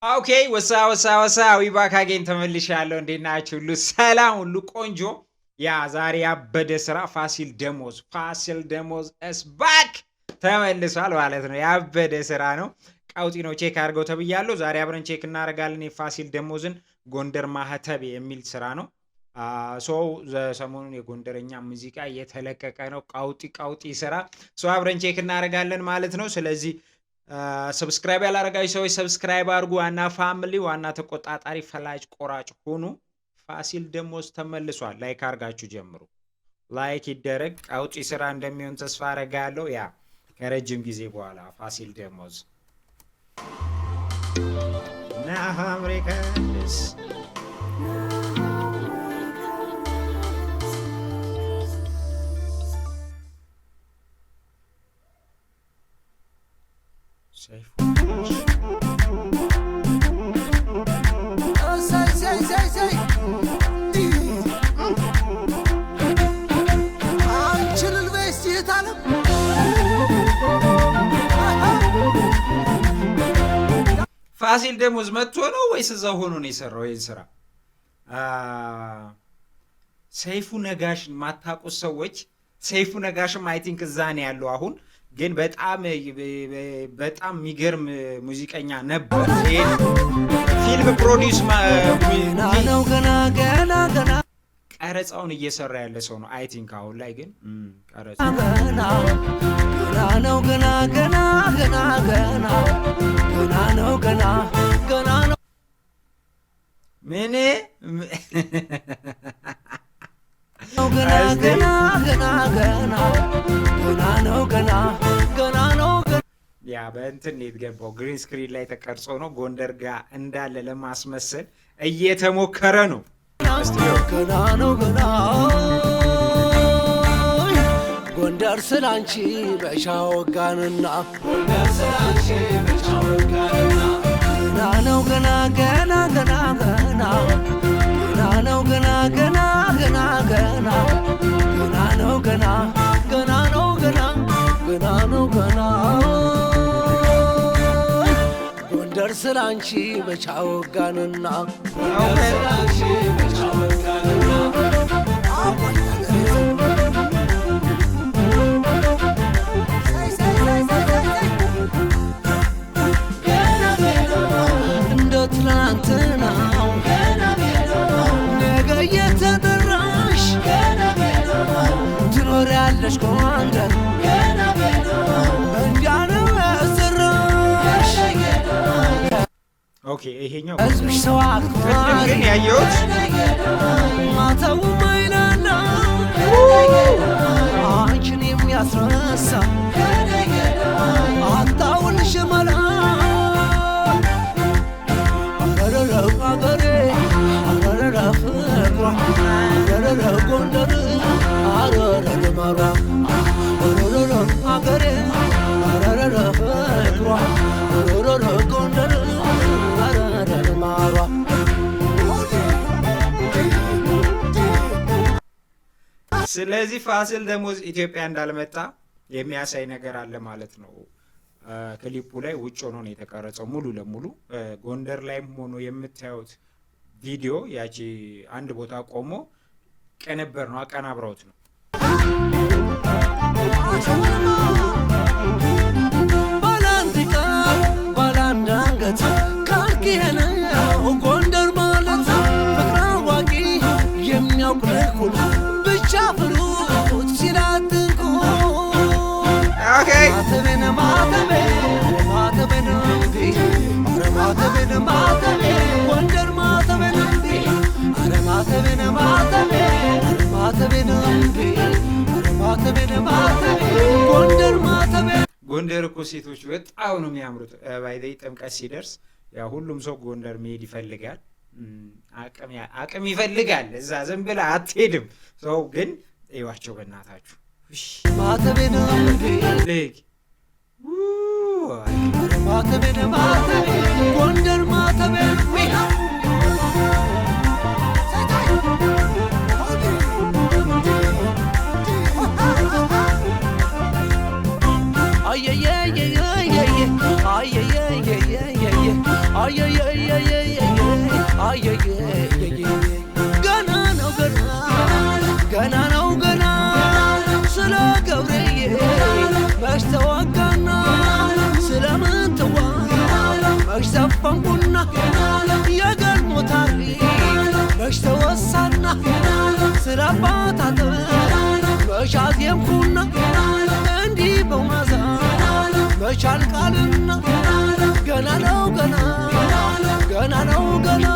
Okay, what's up, what's up, what's up? We back again፣ ተመልሻለሁ። እንዴት ናችሁ? ሁሉ ሰላም፣ ሁሉ ቆንጆ። Yeah፣ ዛሬ ያበደ ስራ፣ ፋሲል ደሞዝ፣ ፋሲል ደሞዝ is back፣ ተመልሷል ማለት ነው። ያበደ ስራ ነው። ቀውጢ ነው። Check አድርገው ተብያለሁ። ዛሬ አብረን check እናደርጋለን። የፋሲል ደሞዝን ጎንደር ማህተብ የሚል ስራ ነው። So ሰሞኑን የጎንደረኛ ሙዚቃ እየተለቀቀ ነው። ቀውጢ ቀውጢ ስራ፣ so አብረን check እናደርጋለን ማለት ነው። ስለዚህ subscribe ያላረጋችሁ ሰዎች subscribe አድርጉ። ዋና family፣ ዋና ተቆጣጣሪ፣ ፈላጭ ቆራጭ ሁኑ። ፋሲል ደሞዝ ተመልሷል። Like አድርጋችሁ ጀምሩ። Like ይደረግ። ቀውጢ ስራ እንደሚሆን ተስፋ አረጋለሁ። Yeah፣ ከረጅም ጊዜ በኋላ ፋሲል ደሞዝ ናሆም Records። ሰይፉ። እሰይ ሰይ ሰይ ሰይ፣ አንቺ ልል በይ እስቲ እህት አለም። ፋሲል ደሞዝ መጥቶ ነው ወይስ እዛው ሆኖ ነው የሰራው ይህን ስራ? ሰይፉ ነጋሽን ማታውቁት ሰዎች፣ ሰይፉ ነጋሽም I think እዛ ነው ያለው አሁን። ግን በጣም በጣም የሚገርም ሙዚቀኛ ነበር። ይሄን ፊልም produce ገና ነው ገና ገና ገና ቀረጻውን እየሰራ ያለ ሰው ነው I think። አሁን ላይ ግን ቀረጻ ገና ገና ነው ገና ገና ገና ገና ገና ነው ገና ገና ነው። ምን? ገና ገና ገና ገና ገና ነው ገና ገና ነው። Yeah፣ በእንትን ነው የተገባው። Green screen ላይ ተቀርጾ ነው፣ ጎንደር ጋር እንዳለ ለማስመሰል እየተሞከረ ነው። እስቲ ይኸው። ገና ነው ገና፣ ጎንደር ስላንቺ በሻ ወጋንና፣ ገና ነው ገና ገና ገና ገና ገና ነው ገና ገና ገና ገና ገና ነው ገና ገና ነው ገና ገና ነው ገና፣ ጎንደር ስላንቺ በቻ ወጋንና። እንደ ትላንትናው ነገ እየተጠራሽ ትኖሪያለሽ ጎንደር፣ እንዲያ ነው ያሰራሽ። Okay፣ ይሄኛው ሕዝብሽ ሰው ቅድም አክባሪ ግን ያየሁት ማተቡ ማይላላ አንቺን የሚያስረሳ አጣውልሽ መላ። አረረረ አገሬ፣ አረረረ ፍቅሯ፣ አረረረ ጎንደር፣ አረረረ ማሯ፣ አረረረ አገሬ፣ አረረረ ፍቅሯ፣ አረረረ ጎንደር፣ አረረረ ማሯ። ስለዚህ ፋሲል ደሞዝ ኢትዮጵያ እንዳልመጣ የሚያሳይ ነገር አለ ማለት ነው። ክሊፑ ላይ ውጭ ሆኖ ነው የተቀረጸው ሙሉ ለሙሉ። ጎንደር ላይም ሆኖ የምታዩት ቪዲዮ ያቺ አንድ ቦታ ቆሞ ቅንብር ነው፣ አቀናብረውት ነው። ባለአንድ ቃል ባለአንድ አንገት ካልክ ነው ጎንደር ማለት፣ ፍቅር አዋቂ የሚያውቅ ልኩን ብቻ ፍሩት ሲላትንኩ። ማተቤን ማተቤ ማተቤን እምቢ፣ ኧረ ማተቤን ማተቤ ጎንደር ማተቤን እምቢ፣ ኧረ ማተቤን ማተቤ፣ ኧረ ማተቤን እምቢ፣ ኧረ ማተቤን ማተቤ ጎንደር ማተቤ። ጎንደር እኮ ሴቶች በጣም ነው የሚያምሩት። By the way ጥምቀት ሲደርስ ያው ሁሉም ሰው ጎንደር መሄድ ይፈልጋል። አቅም ይፈልጋል። እዛ ዝም ብለህ አትሄድም። ሰው ግን እዩዋቸው በእናታችሁ። ማተቤን እምቢ። ልክ ኧረ ማተቤን ማተቤ ጎንደር ማተቤን። አየየየየየ አየየየየየ። አየየየየየ አየየየየ ገና ነው ገና፣ ገና ነው ገና፣ ስለ ገብርዬ መች ተወጋና፣ ስለምን ትዋ መች ዘፈንኩና፣ የገልሞ ታሪክ መች ተወሳና፣ ስለ አባት አጥር መች አዜምኩና፣ እንዲህ በዋዛ መች አልቃልና፣ ገና ነው ገና፣ ገና ነው ገና።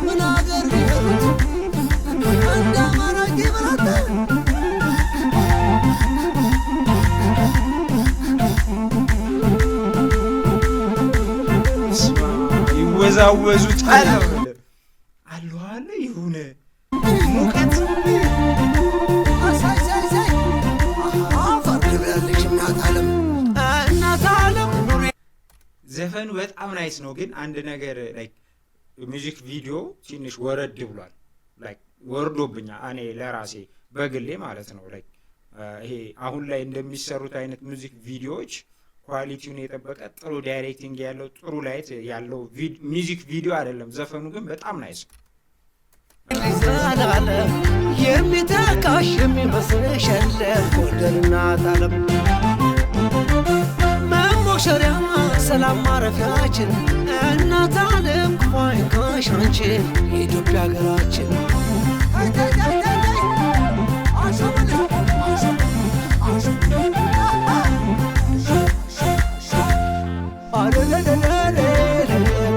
ምን አገር ቢሄዱት እንደ አማራቂ ብላታ። ይወዛወዙታል አሉ አለ የሆነ ሙቀት። አፈር ልብላለች እናት ዓለም፣ እናት ዓለም ኑሪ። ዘፈኑ በጣም nice ነው፣ ግን አንድ ነገር like music video ትንሽ ወረድ ብሏል። Like ወርዶብኛል እኔ ለራሴ በግሌ ማለት ነው። Like ይሄ አሁን ላይ እንደሚሰሩት አይነት music video ዎች quality ውን የጠበቀ፣ ጥሩ directing ያለው፣ ጥሩ light ያለው music video አይደለም። ዘፈኑ ግን በጣም nice ነው። ዘላለም የሚተካሽ የሚመስልሽ የለም ጎንደር እናት ዓለም፣ መሞሸሪያ ሰላም ማረፊያችን እናት ዓለም፣ ክፉ አይንካሽ አንቺን የኢትዮጵያ ሀገራችን።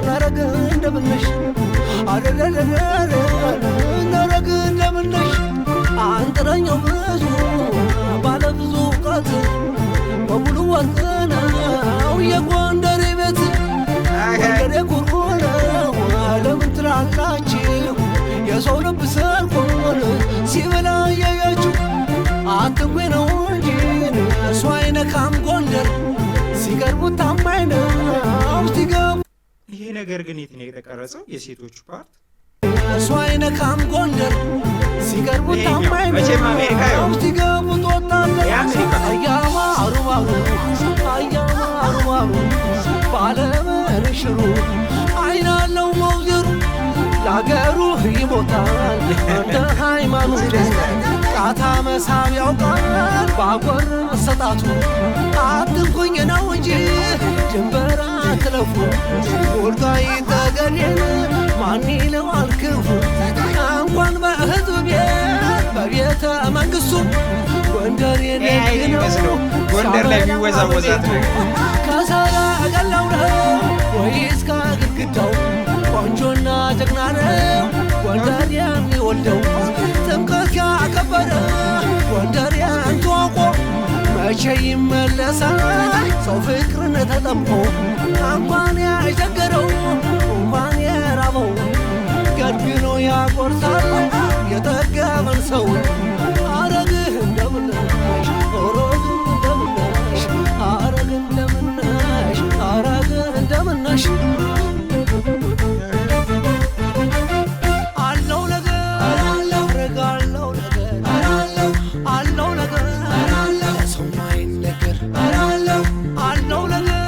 አረግ እንደምነሽ፣ አረግ እንደምነሽ፣ አንጥረኛው ብዙ ባለ ብዙ እውቀት በሙሉ ወርቅ ነው የጎንደር ቤት። ጎንደሬ ኩሩ ነው ለምን ትላላችሁ? የሰው ልብ ሰርቆን ሲበላ እያያችሁ አትንኩኝ ነው እንጂ እሱ አይነካም። ጎንደር ሲቀርቡት ታማኝ ነው ሲገቡ ይሄ ነገር ግን የት ነው የተቀረጸው? የሴቶቹ part? እሱ አይነካም። ጎንደር ሲቀርቡት ይሄኛው ታማኝ መቼም አሜሪካ ነው ይሆን። ሲገቡት ወታደር። የአሜሪካ። አያማሩ ማሩ፣ አያማሩ ማሩ፣ ባለመንሽሩ አይናለው መውዜሩ ለአገሩ ይሞታል እንደ ሃይማኖቱ፣ ቃታ መሳብ ያውቃል ባጎር መሰጣቱ። አትንኩኝ ነው እንጂ ድንበር አትለፉ፣ ወልቃይት ጠገዴን ማን ይለዋል ክፉ? እንኳን በህዝብ ቤት በቤተ መንግስቱ ጎንደር ይሄ አይን የደግ ነው የሚመስለው ጎንደር ላይ የሚወዛወዛት ነገር። ከሰረገላው ነው ወይስ ከግድግዳው? ቆንጆና ጀግና ነው ጎንደር የሚወልደው። ጥምቀት ያከበረ ጎንደር ያንተዋቆ መቼ ይመለሳል ሰው ፍቅርን ተጠምቆ? እንኳን ያቸገረው እንኳን የራበው ገድግኖ ያጎርሳል የጠገበን ሰው። አረግህ እንደምነሽ፣ ኦሮግ እንደምነሽ፣ አረግ እንደምነሽ፣ አረግ እንደምነሽ። አለው ነገር አረግ አለው ነገር አለው ነገር ለሰው ማይነገር አለው ነገር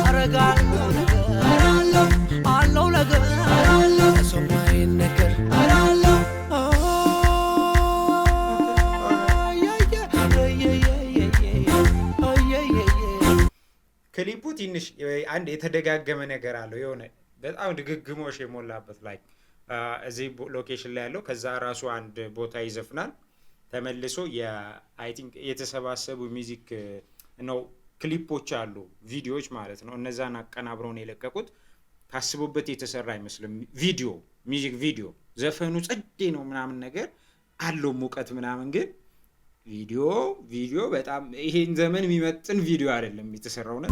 አረግ አለው ነገር አለው ነገር ለሰው ማይነገር። ክሊፑ ትንሽ አንድ የተደጋገመ ነገር አለው። የሆነ በጣም ድግግሞሽ የሞላበት like እዚህ location ላይ ያለው፣ ከዛ ራሱ አንድ ቦታ ይዘፍናል። ተመልሶ I think የተሰባሰቡ music ነው ክሊፖች አሉ፣ ቪዲዮዎች ማለት ነው። እነዛን አቀናብረው ነው የለቀቁት። ታስቦበት የተሰራ አይመስልም። ቪዲዮ፣ music video፣ ዘፈኑ ጸዴ ነው ምናምን ነገር አለው ሙቀት ምናምን ግን ቪዲዮ በጣም ይሄን ዘመን የሚመጥን ቪዲዮ አይደለም የተሰራው ነው።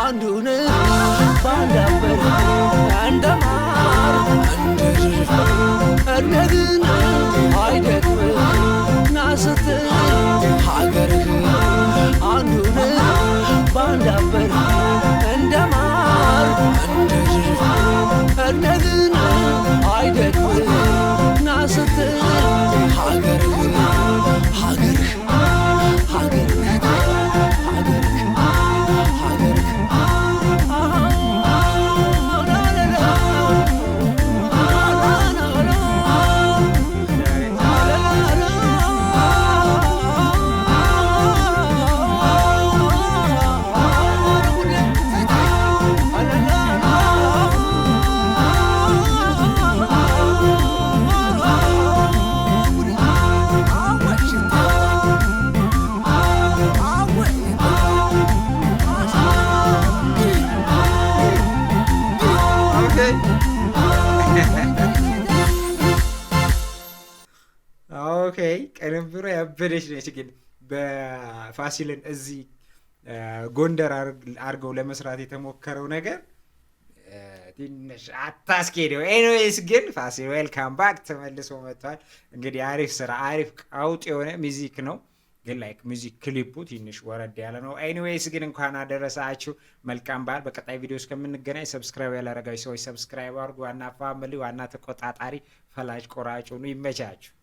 አንዱን ባንዳበር እንደ ማር እንደ እድሜ ግን አይደክም ናስትል ሀገርህ አንዱን ባንዳበር እንደ ማር እንደ እድሜ ግን አይደክም ናስትል ሀገርህ ሀገርህ ሀገርህ ሀገርህ ሀገርህ Okay፣ ቅንብሮ ያበደች ነች። ግን በፋሲልን እዚህ ጎንደር አድርገው ለመስራት የተሞከረው ነገር ትንሽ አታስኬደው። Anyways ግን ፋሲል welcome back ተመልሶ መጥቷል። እንግዲህ አሪፍ ስራ፣ አሪፍ ቀውጥ የሆነ music ነው። ግን like music clip ኡ ትንሽ ወረድ ያለ ነው። Anyways ግን እንኳን አደረሳችሁ። መልካም በዓል። በቀጣይ ቪዲዮ እስከምንገናኝ subscribe ያላረጋችሁ ሰዎች subscribe አድርጉ። ዋና family፣ ዋና ተቆጣጣሪ፣ ፈላጭ ቆራጩ ነው። ይመቻችሁ።